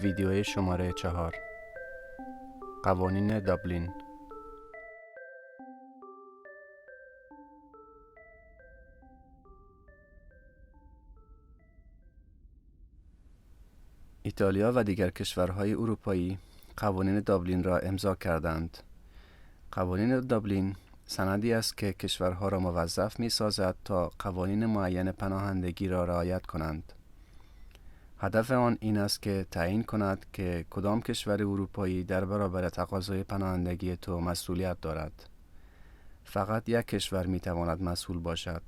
ویدیوی شماره 4، قوانین دابلین. ایتالیا و دیگر کشورهای اروپایی قوانین دابلین را امضا کردند. قوانین دابلین سندی است که کشورها را موظف می سازد تا قوانین معین پناهندگی را رعایت کنند. هدف آن این است که تعیین کند که کدام کشور اروپایی در برابر تقاضای پناهندگی تو مسئولیت دارد. فقط یک کشور می تواند مسئول باشد.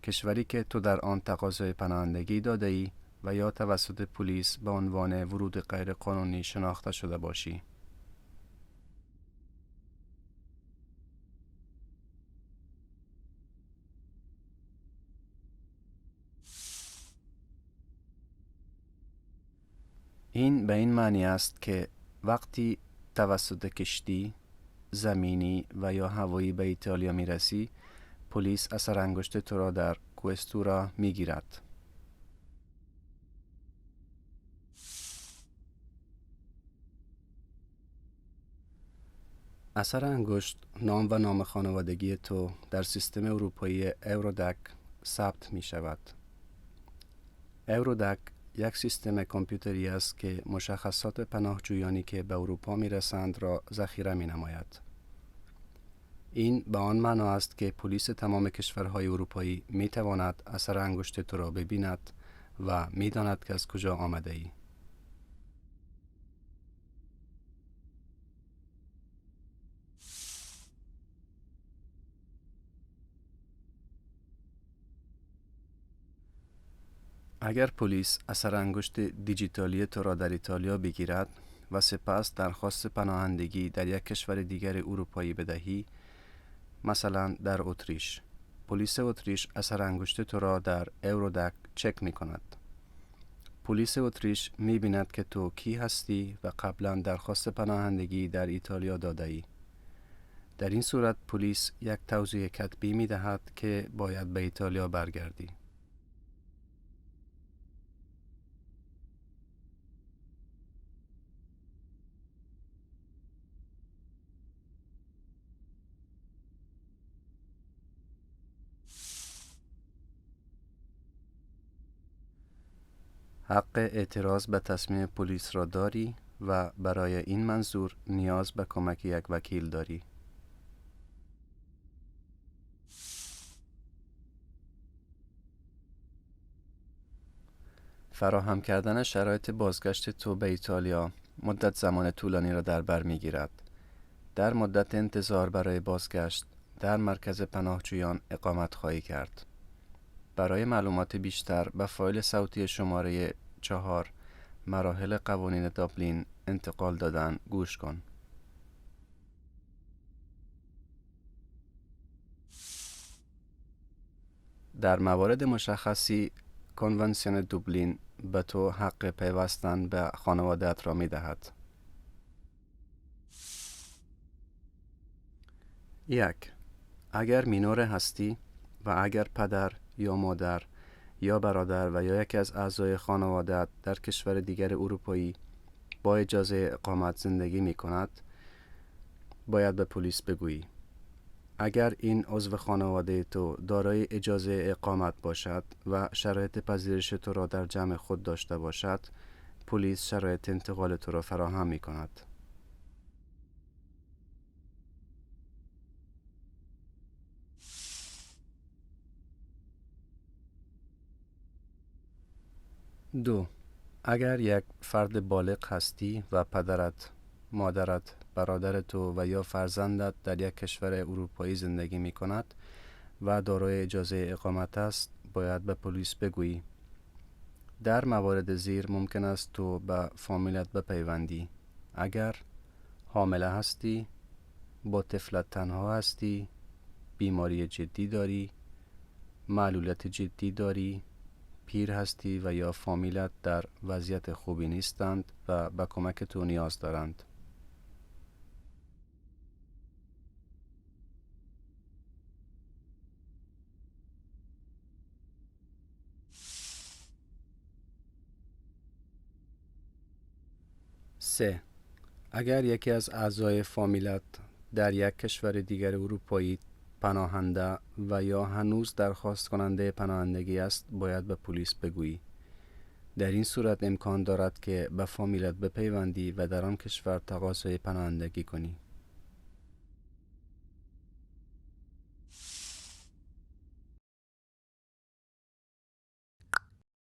کشوری که تو در آن تقاضای پناهندگی داده ای و یا توسط پلیس به عنوان ورود غیرقانونی شناخته شده باشی. این به این معنی است که وقتی توسط کشتی، زمینی و یا هوایی به ایتالیا می رسی، پلیس اثر انگشت تو را در کوستورا می گیرد. اثر انگشت، نام و نام خانوادگی تو در سیستم اروپایی Eurodac ثبت می شود. Eurodac یک سیستم کامپیوتری است که مشخصات پناهجویانی که به اروپا می رسند را ذخیره می نماید. این به آن معنا است که پلیس تمام کشورهای اروپایی می تواند اثر انگشت تو را ببیند و می داند که از کجا آمده ای. اگر پلیس اثر انگشت دیجیتالی تو را در ایتالیا بگیرد و سپس درخواست پناهندگی در یک کشور دیگر اروپایی بدهی، مثلا در اتریش، پلیس اتریش اثر انگشت تو را در Eurodac چک می کند. پلیس اتریش می بیند که تو کی هستی و قبلا درخواست پناهندگی در ایتالیا داده ای. در این صورت پلیس یک توضیح کتبی می دهد که باید به ایتالیا برگردی. حق اعتراض به تصمیم پلیس را داری و برای این منظور نیاز به کمک یک وکیل داری. فراهم کردن شرایط بازگشت تو به ایتالیا مدت زمان طولانی را در بر می‌گیرد. در مدت انتظار برای بازگشت در مرکز پناهجویان اقامت خواهی کرد. برای معلومات بیشتر به فایل صوتی شماره 4 مراحل قوانین دابلین انتقال دادن گوش کن. در موارد مشخصی کنوانسیون دوبلین به تو حق پیوستن به خانواده‌ات را می دهد. 1. اگر مینور هستی و اگر پدر یا مادر یا برادر و یا یکی از اعضای خانواده‌ات در کشور دیگر اروپایی با اجازه اقامت زندگی می کند، باید به پلیس بگویی. اگر این عضو خانواده تو دارای اجازه اقامت باشد و شرایط پذیرش تو را در جمع خود داشته باشد، پلیس شرایط انتقال تو را فراهم می کند. 2. اگر یک فرد بالغ هستی و پدرت، مادرت، برادر تو و یا فرزندت در یک کشور اروپایی زندگی می کند و دارای اجازه اقامت است، باید به پلیس بگویی. در موارد زیر ممکن است تو به فامیلت بپیوندی. اگر حامله هستی، با طفلت تنها هستی، بیماری جدی داری، معلولیت جدی داری، پیر هستی و یا فامیلت در وضعیت خوبی نیستند و به کمک تو نیاز دارند. 3. اگر یکی از اعضای فامیلت در یک کشور دیگر اروپایی پناهنده و یا هنوز درخواست کننده پناهندگی است، باید به پلیس بگویی. در این صورت امکان دارد که به فامیلت بپیوندی و در آن کشور تقاضای پناهندگی کنی.